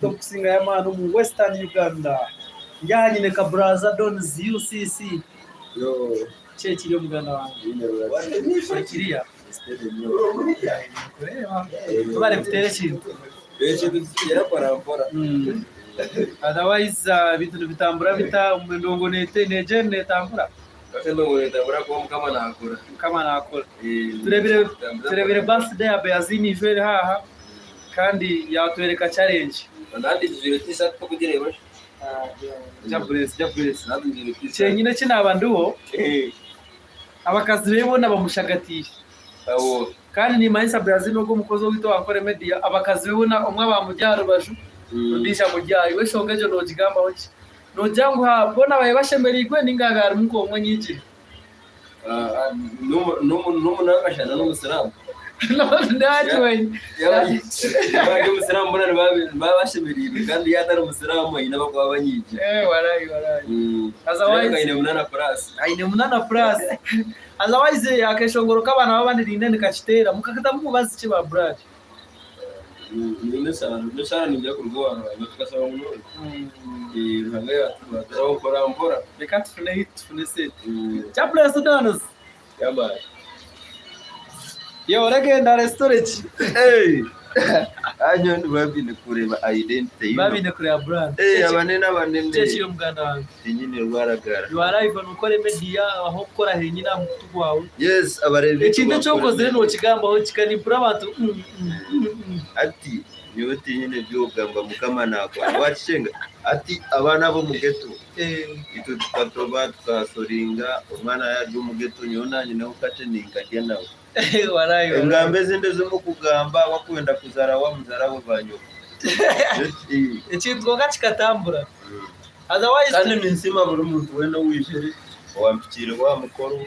Okusingayo amaani omu Western Uganda. Ndi aha nyine Kaburaza Dons UCC. Ki ekiri omuganda wange? Ori kiriya? Ninkureeba. Tubare kuteera ekintu. Otherwise ebintu nibitambura bita? Endongo negyenda netambura? Mukama nakora. Turebire birthday ya Beazini ijo eri haaha. Kandi yatwereka challenge. Kyenyine eki naaba ndiho, abakazi be boona bamushagatiire. Kandi nimanyisa Brazil ogwo omukozi owaitu owa Nkore Media, abakazi be boona omwe aba amuri aha rubaju, ondiijo amuri aha. Iwe enshonga egyo noogigambaho ki? Noogira ngu boona baabaire bashemereirwe nainga haabaire harimu nk'omwe onyiigire? N'omunakashana n'omusiraamu. Yaaba ari omusiraamu boona nibaba bashemereirwe kandi yaaba atari musiraamu haine abakuba banyiigire. Reeba aine munana purasi. Aine munana purasi. Otherwise akeshongoro k'abaana b'abandi niine nikakiteera. Mukakatamu mubazi ki ba Brad? N'eshaara niija kuruga owa Ruhanga tukashaba munonga. Ruhanga yaatubaasiraho mpora mpora. Reka tufune hit tufune sente. Chaplain Sudanos. Yamaani. Yo oregenda restore ki? Hanyuma nibabiine kureba identity. Babiine kureba brand. Eh, abanene abanene. Kyekiri omuganda wange. Tinyine rwaragara. You are live nokora media aho okukora henyine aha mukutu gwawe. Yes, abareebi Ekintu eki okozire nokigambaho ki? Ka nimpurira abantu mm, mm, mm, mm. Ati nyowe tinyine by'okugamba Mukama nakora. Wakishenga? Ati abaana b'omu ghetto Eh, itwe tukatoba tukahasoringa omwana yarya omu ghetto nyowe nanyineho kakye ninkarya nawe. Warayi, warayi. Engambo ezindi ezimukugamba wakwenda kuzara wamuzara we banyoko. Ekintu kwonka kikatambura. Otherwise Kandi ninsiima buri muntu weena owijire owampikiireho aha mukoro,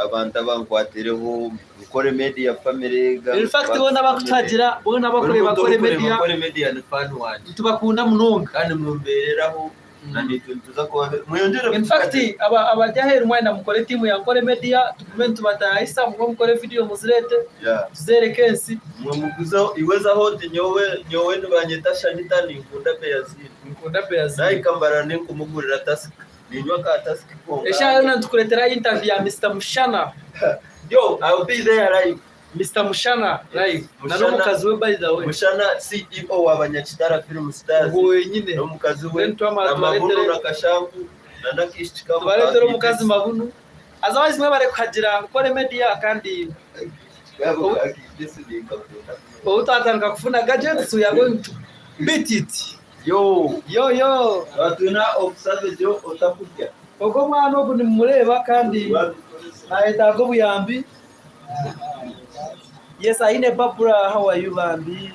abantu abankwatireho, Nkore Media family, In fact boona abakutuhagira, boona buri abakureeba muntu Nkore orikureeba Media, Nkore Media ni fan wangye. nitubakunda munonga. Kandi mumbeereraho na naitwe nituza kuba mweyongyere In fact aba abari aheeru mwayenda mukore tiimu ya Nkore Media tugume nitubatahisa mugume mukore vidiyo muzireete Yeah. tuzeereke ensi. Mwe muguzeho iwe zaho oti nyowe nyowe nibanyeta Shanita ninkunda Beyazin. Ninkunda Beyazin. Nahika Mbarara ninkumugurira Tusker. Ninywa ka Tusker konka. Eshaaha yoona nitukureetera interview ya Mister Mushana. Yo, I'll be there live. Mister Mushana live na Mushana- n'omukazi we by the way. Mushana CEO wa Banyakitara Film Stars Ogwo wenyine. n'omukazi we Then twamara na Mabunu tubareetere na Kashanku na n'akaishiki kaabo tubareetere omukazi kakiitesi. Mabunu. Otherwise mwebare kuhagira Nkore Media kandi Akaishiki kaabo kakiitesi ninkakunda munonga. obu twatandika kufuna gadgets we are going to beat it. Yo! Yo yo! Twatwina obusabe otakurya. Ogu omwana ogu nimumureeba kandi nayetaaga obuyambi. Yes, aine Barbara, how are you bambi?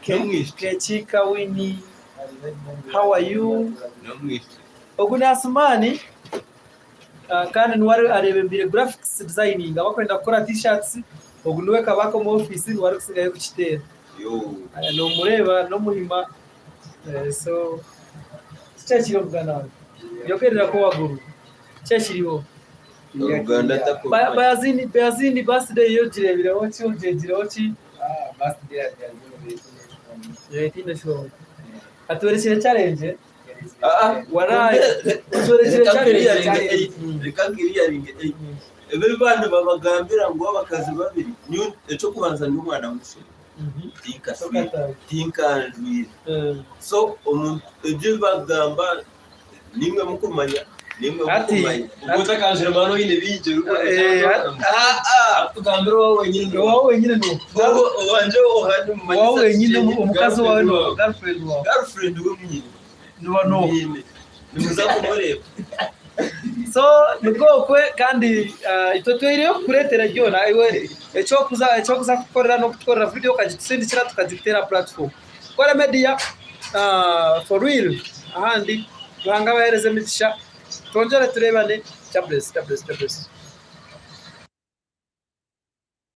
Kekiika Winnie, how are you? Ogu ni Asumani kandi niwe arebembeire graphics designing abakwenda kukora t-shirts ogu niwe kabaka omu ofiisi niwe arikusigayo kukiteera. Nomureeba n'omuhima so kiki ekiri omuganda wange? Yogererako waguru kiki ekiriho? Bayazini Bayazini birthday yo ogireebireho ki ogyegireho ki? Etiine shonga. Atworekire challenge. Warayi otworekire challenge. Reka nkiriyaringe ebi abandi babagambira ngu abakazi babiri eky'okubanza ndi omwana w'eishomero tinkashwire tinkanjwire so omuntu ebyo ebi bakugamba nimwe mukumanya nimwe Hati- mukumanya Ubwo utakanjira mwana oyine bingi tugambire wowe wenyine Wowe wenyine ni Wowe owangye ohandi mumanyisa wowe wenyine kiki omukazi wawe girlfriend ni wawe. girlfriend wawe Girlfriend we munyine niba n'oha. Nyine. Nimuza kumureeba. So nikwo okwe kandi ah, itwe tweireyo kukureetera byona iwe ekyokuza ekyokuza kukorera n'okutukorera video okagitusindikira tukagiteera aha platform. Kore media ah, for real ahandi Ruhanga abaheereze emigisha twongyere tureebane. Jah bless, Jah bless, Jah bless.